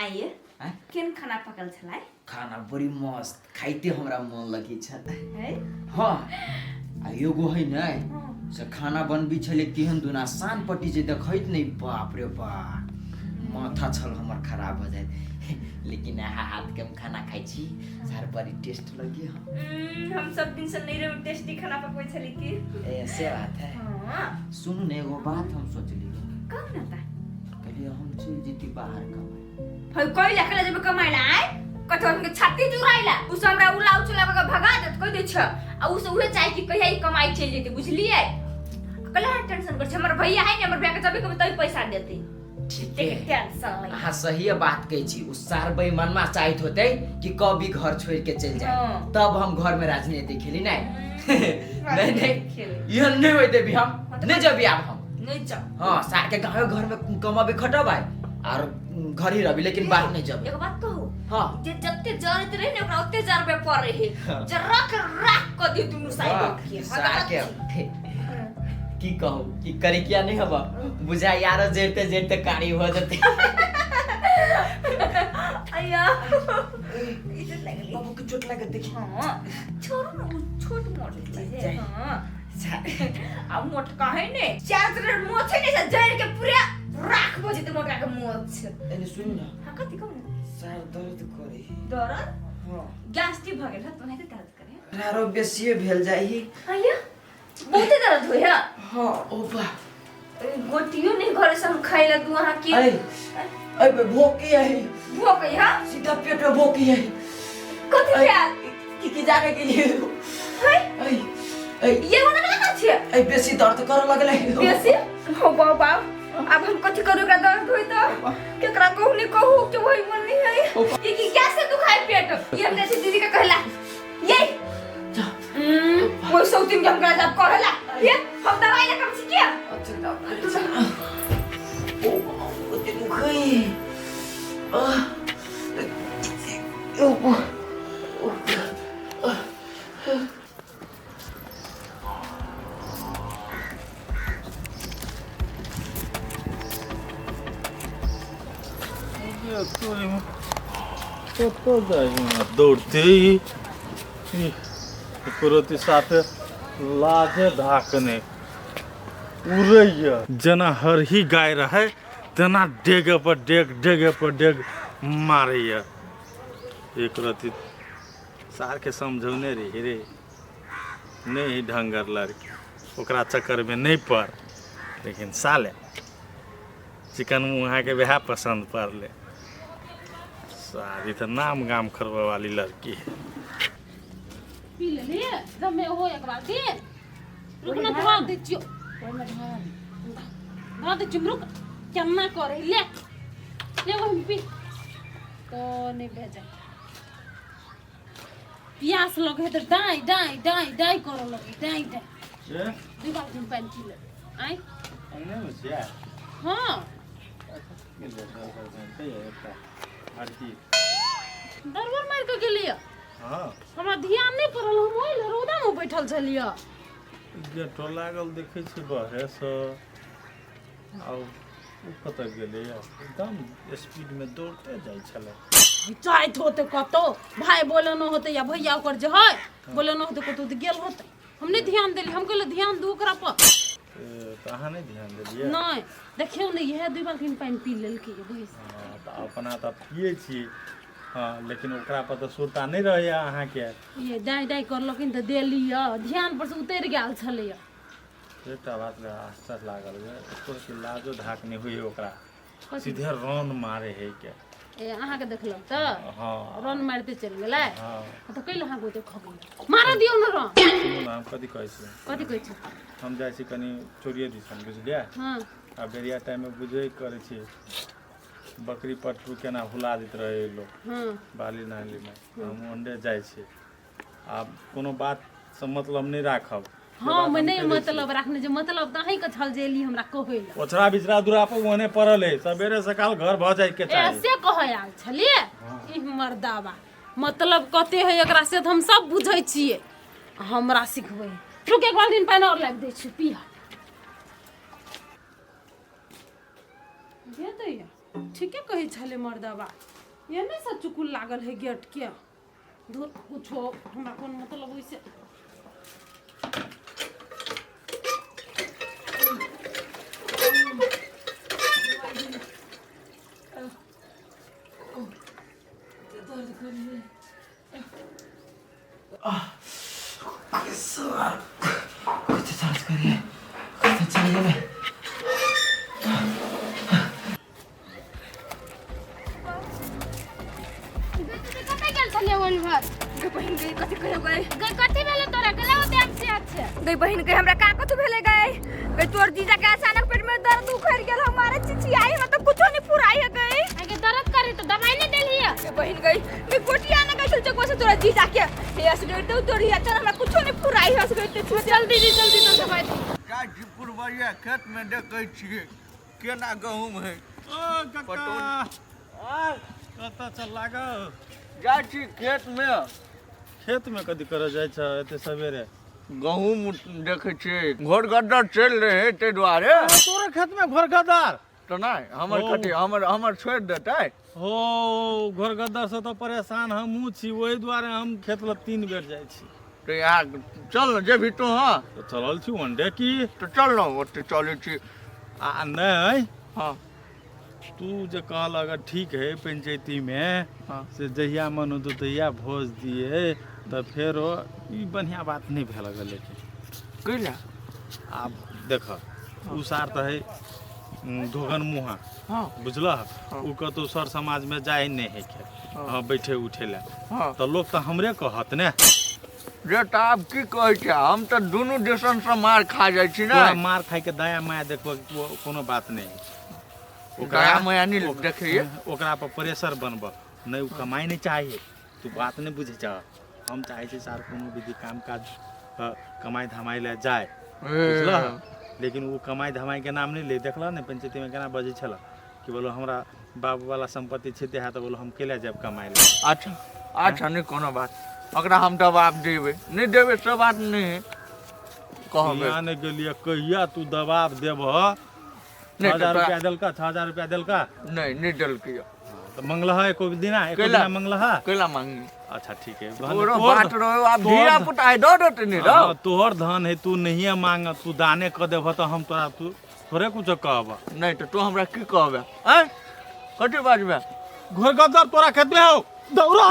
आइए आँय? केहन खाना पकल छलै खाना बड़ी मस्त खाइते हमरा मन लगे छल है हाँ आ एगो है ने हाँ। से खाना बनबी छलै केहन दुना सान पट्टी जे देखैत नहि बाप रे बाप माथा छल हमर खराब हो जाइत लेकिन अहाँ हाथ के हम खाना खाइ छी सार बड़ी टेस्ट लगी हम हम सब दिन से नहीं रहे टेस्टी खाना पकबै छली की ऐसे बात है हाँ सुनू ने एगो बात हम सोचली कहू ना ता कहलिए हम चलि जेती बाहर कमाए है कोई लकला जब कमाइला आय कथो हमके छाती जुराइला उ सब हमरा उला उचला के भगा देत कह दे छ आ उ सब उहे चाहे कि कहिया ई कमाई चलि जेते बुझलिए कला टेंशन कर छ हमर भैया है ने हमर भैया के जबे कभी तभी पैसा देते ठीक है टेंशन नहीं अहाँ सही बात कहै छी उ सार बेईमानमा चाहत होते कि कभी घर छोड़ के चलि जाए हाँ। तब हम घर में राजनीति खेली नहीं नहीं नहीं खेली। एहन नहीं होते भी हम हाँ, तो नहीं जबी आब हम नहीं जाओ हाँ सार के गाँव घर में कमाबे खटबै और घर ही रहबी लेकिन बाहर नहीं जबे एगो बात कहू हाँ जे जते जरत रहे ने ओकरा ओते जरबे पड़े है हाँ। जे रख रख क दे दुनू साइड के सार के की कहू की करी किया नहीं हब बुझा यार जेते जेते कारी हो जते अय्या इज्जत लागली बाबू के चोट लागत देखी हाँ छोड़ू ना उ छोट मोट चीज है जाए। हाँ आ मोटका है ने चार तरह मोछ है ने से जड़ के पूरा राख बजे ते मोटका के मोछ एने सुन ना हाँ कथी कहू ना सर दर्द करे दर्द हाँ गैस्ट्रिक भ गेल है तो नहीं दर्द करे आरो बेसिए भेल जाही अय्या बहुते दर्द होय है हाँ ओ बा गोटियो नहीं घर से हम खाइला दू अहाँ के अरे अरे बे भोकी है भूख है सीधा पेट में भोकी है कथी भेल की की जाने के लिए है ऐ ऐ ये वाला कहाँ छियै ऐ बेसी दर्द करे लगले बेसी हो बाप बाप अब हम कथी करू एकरा दर्द होई त केकरा कहू नहीं कहू के वही मन नहीं है ये की गैस से दुखाए पेट ये हमने से दीदी का कहला ये वो सौतीन के हम करा जाब कहला ये हम दवाई ले कम छी क्या ओ बाप रे दुखै आह ओ कतऽ जाइ दौड़ते ई एको रत्ती साफे लाजे धाक नहि उड़ैए जेना हरही गाय रहै तेना डेगे पर डेग डेगे पर डेग मारैए एक रत्ती सारके समझौने रही रे नहि ही ढङ्गर लड़की ओकरा चक्करमे नहि पड़ लेकिन साले चिकन मुँहाके वएह पसन्द पड़लै सारी तऽ नाम गाम करबै वाली लड़की है पी लेलियै जमे हो एक बाल्टी रुक ना धरा दै छियौ ओहिमे धरा दे धरा दै छियौ रुक केना करै ले ले ओहिमे पी तो नहि भेजै प्यास लगे है तऽ डाँइ डाँइ डाँइ डाँइ करऽ लगे डाँइ डाँइ से दुई बाल्टी पानि पी ले आँय अंगने में छियै हँ आर की दरबर मारि कऽ गेलियै हँ हमरा ध्यान नहि पड़ल हम ओहि रौदामे बैठल छलियै गेटो लागल देखै छी बहरेसँ आ ओ कतऽ गेलैए एकदम स्पीडमे दौड़ते जाइ छलै जाइत होतै कतौ भाय बोलेनो होतै या भैया ओकर जे है बोलेनो होतै कतौ तऽ गेल होतै हम नहि ध्यान देली हम कहलियै ध्यान दू ओकरा पर ए, तऽ अहाँ नहि ध्यान देलियै नहि देखियौ ने इएह दुइ बाल्टीन पानि पी लेलकै भैंस हँ, तऽ अपना तऽ पियै छी हँ लेकिन ओकरा पर तऽ सुरता नहि रहैए अहाँके ये दाइ दाइ करलखिन तऽ देलियै ध्यान पर से उतरि गेल छलैया एकटा बात लए आश्चर्य लागल जे एको रत्ती लाजो धाक नहि होइए ओकरा सीधे रन मारे है के ए अहाँके देखलक तऽ हँ रन मारिते चलि गेलै हँ तऽ कैले अहाँके ओते खगलै मारऽ दियौ ने रन सुनू ने हम कथी कहै छी कथी कहै छी हम जाइ छी कनि चोरिए दिसन बुझलियै हँ आ बेरिया टाइममे बुझबे करै छी बकरी पटरू केना हुला दैत रहै लोक हँ बाली नालीमे हम ओन्ने जाइ छी आब कोनो बातसँ मतलब नहि राखब हम नहि मतलब राखने जे मतलब तऽ अहीँके छल जे एली हमरा कहै लए ओछरा बिछरा दूरा पर ओहने पड़ल है सवेरे सकाल घर भऽ जाय के चाही ऐसे कहै आयल छलियै ई मर्दाबा मतलब कते है एकरा से तऽ हम सब बुझै छियै हमरा सिखबै रुक एक बाल्टीन पानि आओर लाबि दै छी पिया दे दैया ठीके कहै छलै मर्दाबा ये नहि से चुकुल लागल है गेट के। धुर कुछो हमरा कोन मतलब ओइसे। कते दर्द करिए, कते चलि गेलै। कतऽ गेल छलियै वन भर? गई बहिन गई, कथी कहियो गई? गई कथी भेलै तोरा? गेलै ओते हम से अच्छे। गई बहिन गई, हमरा का कथी भेलै गई? गई तोर जीजा के अचानक पेट में दर्द उखड़ गेल, हमारे चिचियाई में तो कुछो नहीं पुराई है गई। आगे दर्द करे तो दवाई नहीं देलियै? गई बहिन गई, गई गोटिया ना गई चौकवा से तोरा जीजा के। हे अस गई तो तोर हिया चल, हमरा कुछो नहीं पुराई है, अस गई तो छुए। जल्दी दी, जल्दी तो दवाई दी। जाइ छी पुरबरिया खेत में, देखै छियै केना गहूम है। ओ काका, कतऽ चल लागल? जाइ छी खेत में। खेत में कथी करऽ जाइ छ एते सवेरे? गहूम देखै छियै, घोर गद्दर चलि रहै ताहि दुआरे। तोरा खेत में घोर गद्दर? तऽ नहि हमर ओ। कथी हमर हमर छोड़ि देतै? हो, घोर गद्दर से तऽ परेशान हमहूँ छी, ओहि दुआरे हम खेत लग 3 बेर जाइ छी। तऽ इएह चल ने, जेबही तू? हँ। तऽ चलल छी वनडे की। तऽ चल ने, ओतऽ चलै छी। आ नहि, हँ। तू जे कहल अगर ठीक है पंचायती में, हाँ। से जहिया मन होतौ तहिया भोज दिए, तऽ फेरो ई बढ़िया बात नहीं भेल अगर। लेकिन कैला? आब देख, उ सार तऽ है धोगन मुहा। हाँ। बुझलह? हाँ। उ कतौ सर समाज में जाय नहीं है के, हाँ, बैठे उठे ला। हाँ। तऽ लोग तऽ हमरे कहत ने। जे तऽ आब की कहै छै, हम तऽ दुनू दिसन से मार खा जाइ छी ने। तोरा मार खाय के दया माया देखबो कोनो बात नहीं है। दया माया नहि देखैये। ओकरा पर प्रेशर बनब नहीं, उ कमाई नहीं चाहिए। तू बात नहीं बुझे छ। हम चाहे छी सार कोनो विधि काम काज कमाई धमाई ले जाए, बुझलह? लेकिन वो कमाई धमाई के नाम नहीं ले। देखल ने पंचायती में केना बजै छल कि बोलो हमरा बाप वाला संपत्ति छै है, तऽ बोलो हम केला जायब कमाई ले। अच्छा अच्छा, नहि कोनो बात, ओकरा हम दबाब देबै, नहि देबै से बात नहि है, कहबै। कहिया नहि गेलियै, कहिया तू दबाब देबह? नहि, 6000 तऽ रुपया देलका? 6000 रुपया देलका? नहि, नहि देलकै। तऽ मंगलह एको दिना, एको कैला? दिना मंगलह? कैला मांगी? अच्छा ठीक है। तोरो बात रहो, आब धिया पुता है, दऽ देतै ने रौ। हाँ, तोहर धन है, तू नहिये मांग, तू दाने कऽ देबह तऽ हम तोरा तू थोड़े कुछो कहबह। नहि तऽ तू हमरा की कहबे? आँय, कथी बाजबे? घोर गद्दर तोरा खेत में हो, दौड़ा।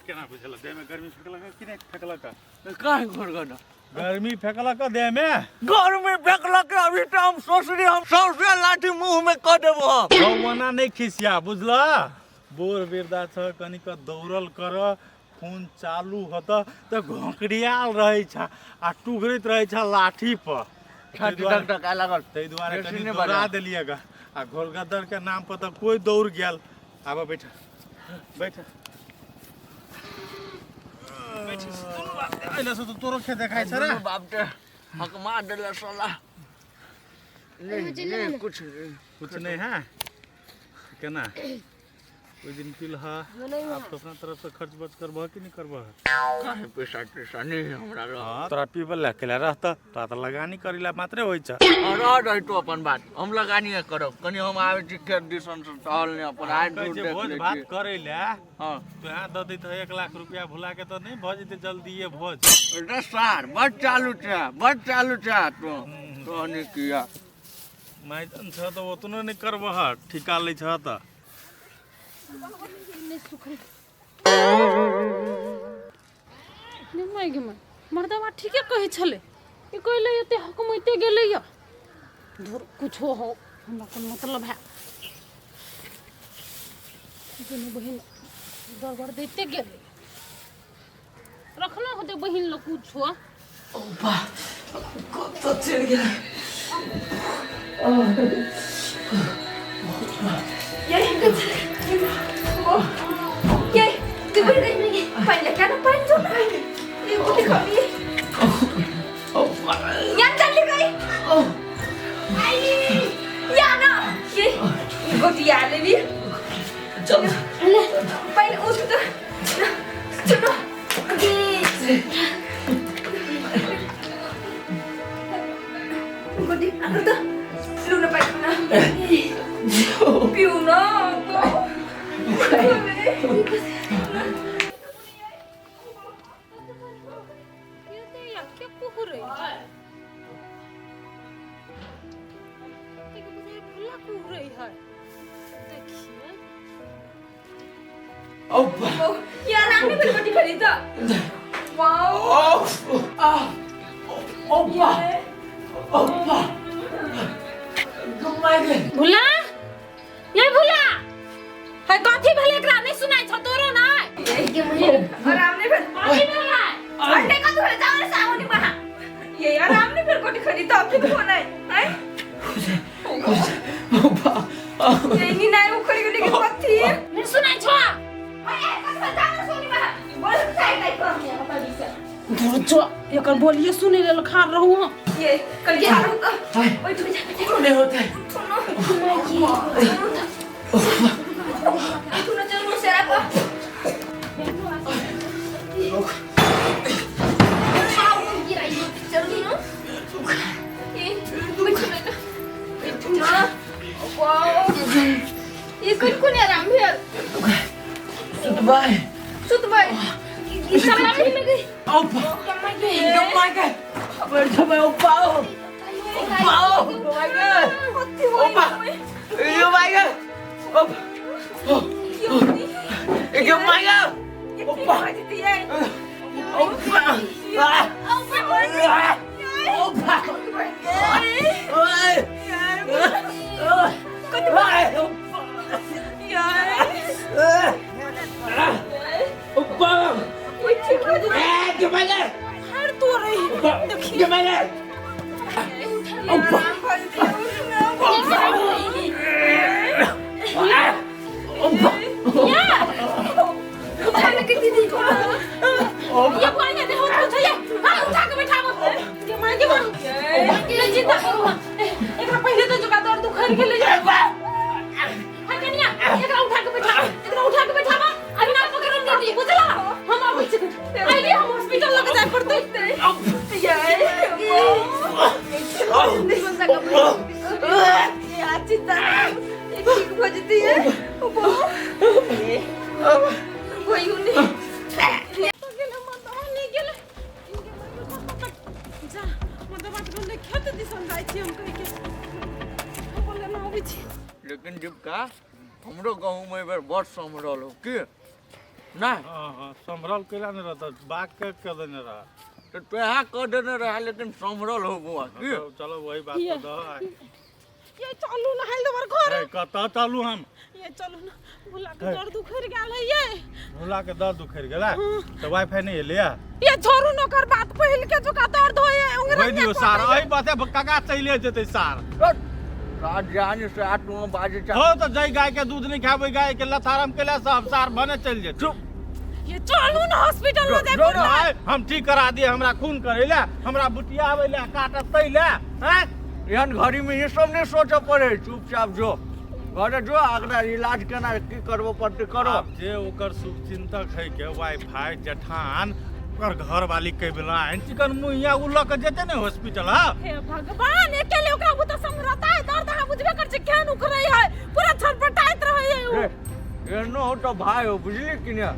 केना बुझल देह में गर्मी फेकलक कि नहि फेकलक? काहे घोर गद्दर? गर्मी फेकलक देह में? गर्मी फेकलक, अभी तऽ हम सोचली हम सौंसे लाठी मुंह में कऽ देबो हम। गौवना नहीं खिसिया, बुझल? बोर बिरदा छ, कनिक दौड़ल कर, खून चालू होत तऽ घोकड़ियाल रहै छ आ टुघरैत रहै छ लाठी पर। छाती धक धकाय लागल। ताहि दुआरे बेसी कनि नहि दौड़ा बाजब। देलियै ग। आ घोरगद्दर के नाम पर तऽ कोई दौड़ गेल। आब बैठ बैठ बैठ, दुनू बाप एने से तऽ तोरो खेत देखाइ छ रे। दुनू बाप के हकमा देले साला। नहीं नहीं, कुछ नहीं। कुछ नहीं है केना? ओहि दिन पीलह, आब तो अपना तरफ से खर्च बर्च करबह कि नहीं करबह? काहे, पैसा तैसा नहीं है हमरा लग। तोरा पीबल ला केला रहत, तोरा तऽ लगानी करेला मात्रे होइ छ। और रहितो अपन बात, हम लगानी करब। कनि हम आबै छी खेत दिसन से टहल ने अपन आइ कहै दूर छै देख भोज लै भात छी। करै ला। हाँ। तो यहाँ दऽ दैत है 1 लाख रुपया भुला के तऽ नहि भऽ जेतै जल्दिए भोज? रे सार, बड चालू छै, बड चालू छै तू तो नहीं किया। मैदान छ तऽ ओतनो नहि करबह, ठिका लै छ तऽ। नहि सुखल नहि। माय गे माय, मर्दवा ठीके कहै छलै, ई कहले एते हकमैते गेलै या। धुर, कुछो हो, हमरा कोन मतलब है। दुनू बहिन गड़बड़ दैते गेलै। रखना होतै बहिन लग कुछो। कतऽ चलि गेल? ये ये तू बढ़ गई, पानी लेके आना, पानी दो ना। ये गोटी खाली यहाँ चली गई या ना। ये गोटी आ ले ली। चल। ले, पहले उठ तो, चलो। आकर त लू न पाइ ना पिउ न ये आराम नहीं भेल बटी खरी त वाओ भुला ये भुला है कथी भेलै एकरा नहीं सुनाइ छ तोरो नै आराम नहीं भेल कथी भेलै अंडे का थोड़े जाओ रे सावनी महा ये आराम नहीं भेल कोटी खरी त अब ठीक होना है हैं ये नी नाय उखड़ी गेली के कथी नहीं सुनाइ छ ओए कथी जाओ रे सोनी महा बोल साइड नहीं कर जो एकर बोलिए सुनै लेल खार रहू हम ये कल के हारू त ओए तू जा नहीं होता है सुनो सुनो चलो सेरा को चलो ये वाओ ये कोन कोन आराम भेल सुतबै सुतबै ई सब नहीं लगे औपा गमाइ बैठ जेबै औपा औपा औपा गमाइ औपा गमाइ औपा औपा औपा औपा हर तो रही देखिए ये बोलिए नहीं हो तो ये हां उठा के बैठाबो ये मां के मां ये चिंता करू हम एकरा पहिले तो जुका दर्द उखड़ के ले जा हां कनिया एकरा उठा के बैठाबो एकरा उठा के बैठाबो अभी ना पकड़म दीदी बुझला हम आबै छी आइले हम हॉस्पिटल लग जाय पड़तै जा मतलब बात बोले खेत दिसन जाइ छी हम कहि के हम बोले ना आबै छी लेकिन दीपका हमरो गहूँम एहि बेर बड़ सम्हरल हो की नहि हाँ हाँ सम्हरल कैला नहीं रहता बाग के कर देने रहा तऽ तोहा कऽ देने रहा लेकिन सम्हरल हो बौआ की तो चलो वही बात तो दो ये चलू ना हाल देबर घर ए, कतऽ चलू हम ये चलू ना भुला के दर्द उखड़ गेल है ये भुला के दर्द उखड़ गेला तऽ वाईफाई नहीं एलै ये छोड़ू न ओकर बात पहिल के जुका दर्द होए उंगरा होय दियौ सार एहि बाते काका चलिए जेतै सार रात जान से 8 9 बाजे हो तऽ जै गाय के दूध नहीं खाबै गाय के लथारम केला सब सार भने चलि जेतै चुप ये चलू ना हॉस्पिटल में जाय जो ना। आय, हम ठीक करा दिए हमरा खून करै ले हमरा बुटिया आबै ले काटत तै ले हैं एहन घड़ी में ई सब नहीं सोचऽ पड़े चुपचाप जो घरे जो अगला इलाज केना की करबो पड़तै करो आब जे ओकर शुभचिंतक है के वाईफाई जेठान ओकर घर वाली के बेलाइन चिकन मुहिया उ लऽ के जेतै ने हॉस्पिटल हाँ हे भगवान अकेले ओकरा बुता समरता है दर्द अहाँ बुझबे कर छै केहन उखड़ै है पूरा छटपटाइत रहै है उ रे, एहनो हो तऽ भाय हो बुझली कि ने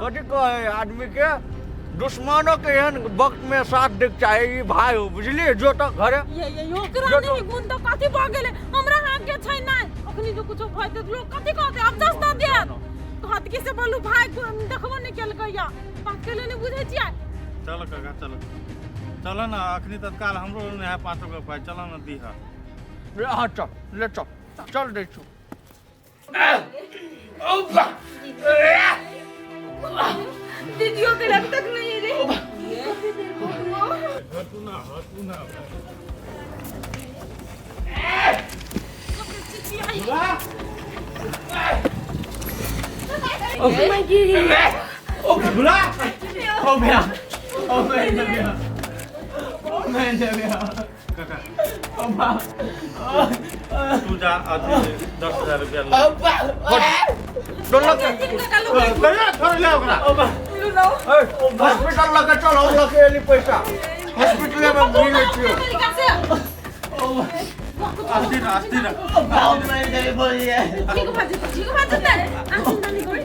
कथी कहै आदमी के दुश्मनो के एहन वक्त में साथ देख चाहे ई भाय हो बुझली जो तऽ घरे ये ओकरा जो नहीं गुण तऽ कथी भऽ गेलै हमरा हाथ के छै नै अखनी जो कुछो भऽ जेतै लोग कथी कहतै अब दस दऽ देत कहत कि से बोलू भाय देखबो नहि केलकै या बात केले नहि बुझै छियै चल काका चल चल ना अखनी तत्काल हमरो नहीं है 5 गो पाइ चल ना दीहा ले हाँ चल ले चल चल दै छु दीदियों के अभी तक नहीं है रे हटू ना हटू ना भुला ओ भैया ओ भैया ओ भैया काका ओ बा तू जा अथी 10,000 रुपया ले चल लगे कहिया छोड़ ले ओकरा ओ बा ए, हॉस्पिटल लगे चल हम लगे एली पैसा हॉस्पिटल में मिलै छियो तरीका से अस्थिर अस्थिर। ठीक भऽ जेतै, ठीक भऽ जेतै, अहाँ चिन्ता नहि करू।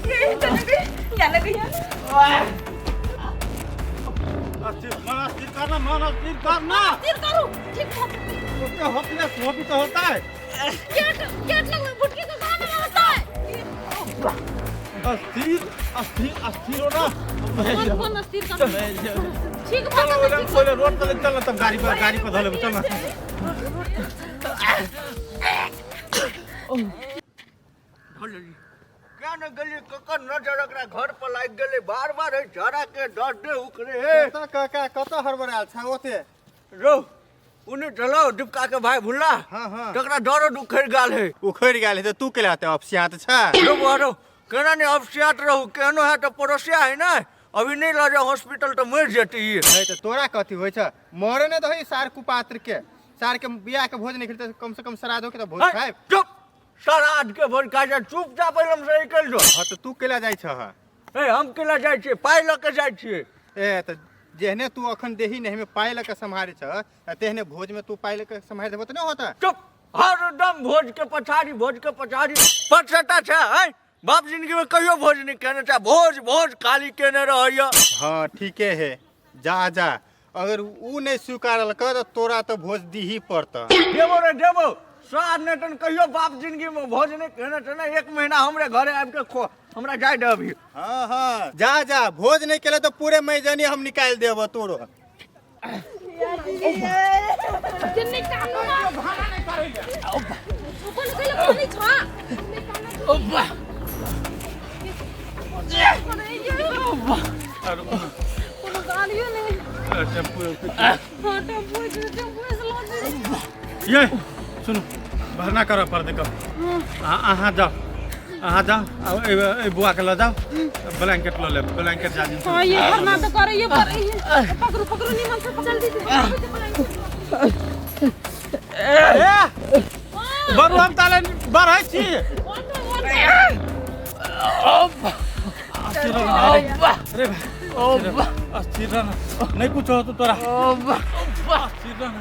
ये चल गई, या लग गई। अस्थिर मन, अस्थिर करना मन, अस्थिर करना। स्थिर करू, ठीक भऽ जेतै। उसके होती है, होती तो होता है। गेट गेट लगबै, बुटकी के कहाँ नहीं होता है। अस्थिर अस्थिर अस्थिर हो ना। मन मन स्थिर करू, ठीक भऽ चलो जेतै, ठीक। पहिले रोड पर चल ना, तब गाड़ी पर धऽ लेबै, चल ना। क्या ने गेली, ककर नजर ओकरा घर पर लागि गेलै, बार बार एहि झड़ा के डर दे उखड़े हे। कतऽ काका, कतऽ हड़बड़ायल छै ओते? रौ, उन्ने चलो डिपका के भाई भुल्ला। हाँ हाँ। तकरा डरो उखड़ि गेल है। उखड़ि गेल है तऽ तू केला ते अपसियात छ? रौ बौआ रौ, केना नहि अपसियात रहू? केहनो है तऽ पड़ोसिया है ने, अभी नहि लऽ जाओ हॉस्पिटल तऽ मरि जेतै ई। नहीं तऽ तोरा कथी होइ छ? मरे नहि दही सार कुपात्र के। सार के बियाह के भोज नहीं खेलते, कम से कम श्राद्धो के तऽ भोज खायब। चुप, श्राद्ध के भोज खाइ छै? चुपचाप एलम से निकलि जो। हाँ तऽ तू केला जाइ छह? ए, हम केला जाइ छियै? पाइ लऽ के जाइ छियै। ए तऽ जेहने तू अखन देही नहीं में पाइ लऽ के सम्हारे छ, तेहने भोज में तू पाइ लऽ के सम्हारि देबो तऽ नहि होता? चुप, हरदम भोज के पछाड़ी, भोज के पछाड़ी। पछता छै है, बाप जिंदगी में कहियो भोज नहीं केने छै, भोज भोज खाली केने रहैया। हाँ ठीके है, जा जा, अगर ऊ नहीं स्वीकारल तऽ तोरा तऽ भोज दीही पड़त। देबो रे देबो, स्वाद नहीं तन कहियो बाप जिंदगी में भोज नहीं केने छै ने, एक महीना हमरे घरे आबि के खो, हमरा जाय दे अभी। हाँ हाँ, जा जा, भोज नहीं केले तो पूरे मैजनी हम निकालि देबो तोरो। जिन्ने कानू ना ऊपर निकल पानी छा। कोनो गाड़ियो नहीं। टेम्पू। हाँ, टेम्पू छै, टेम्पू से लऽ जेबै। ये सुनू, भरना करऽ पड़तै कब। अहाँ जाउ, अहाँ जाउ, आ एहि बुआ के लऽ जाउ, ब्लैंकेट लऽ लेब, ब्लैंकेट जाजिम। हाँ, ये भरना तो करे, ये पर ये पकड़ू पकड़ू निमन से, जल्दी से। ए बरू, हम ताले बढ़ै छी। अस्थिर रह रे भाई, अस्थिर रह ना, नहीं कुछ हो तो तोरा, अस्थिर रह ना।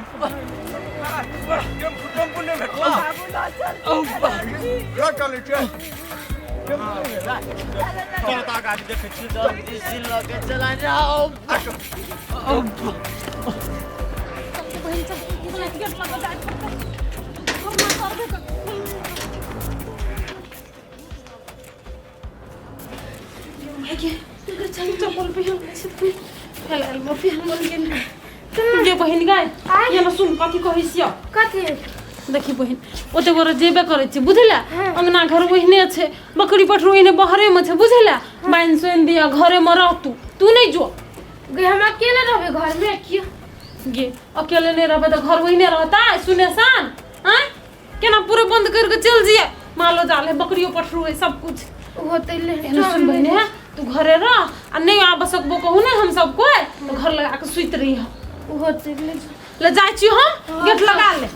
टेम्पू टेम्पू नहि भेटलो, लऽ चलै छै। चल तऽ गाड़ी देखै छी। बहिन सब ब्लैंकेट लगा जाए पड़तै, भरना करबे कर। चप्पल पहिन फैलायल में पहिन मन गेल गे। बहिन गाय, ये ना सुन, कथी कहै छियौ? कथी? देखी बहिन, ओते गोरे जेबे करै छी बुझला, अंगना घर ओहिने छै, बकरी पठरू ओहिने बहरे में छै बुझला, बान्हि सोनि दिअ, घरे में रह तू, तू नहीं जो। गे, हम अकेले रहबै घर में क्यों? गे, अकेले नहीं रहबै तऽ घर ओहिने रहता सुनेसान? आँय, केना पूरे बंद करके चल जिए? मालो जाल है, बकरियो पठरू है, सब कुछ। ओहो तऽ ले। एहन सुन बहिन, है तू घरे रह आ नहीं आबऽ सकबो कहू ने हम सब कोई तो घर लगा के सुति रही। ओहो तऽ ले। ले जाइ छी हम, गेट लगा ले।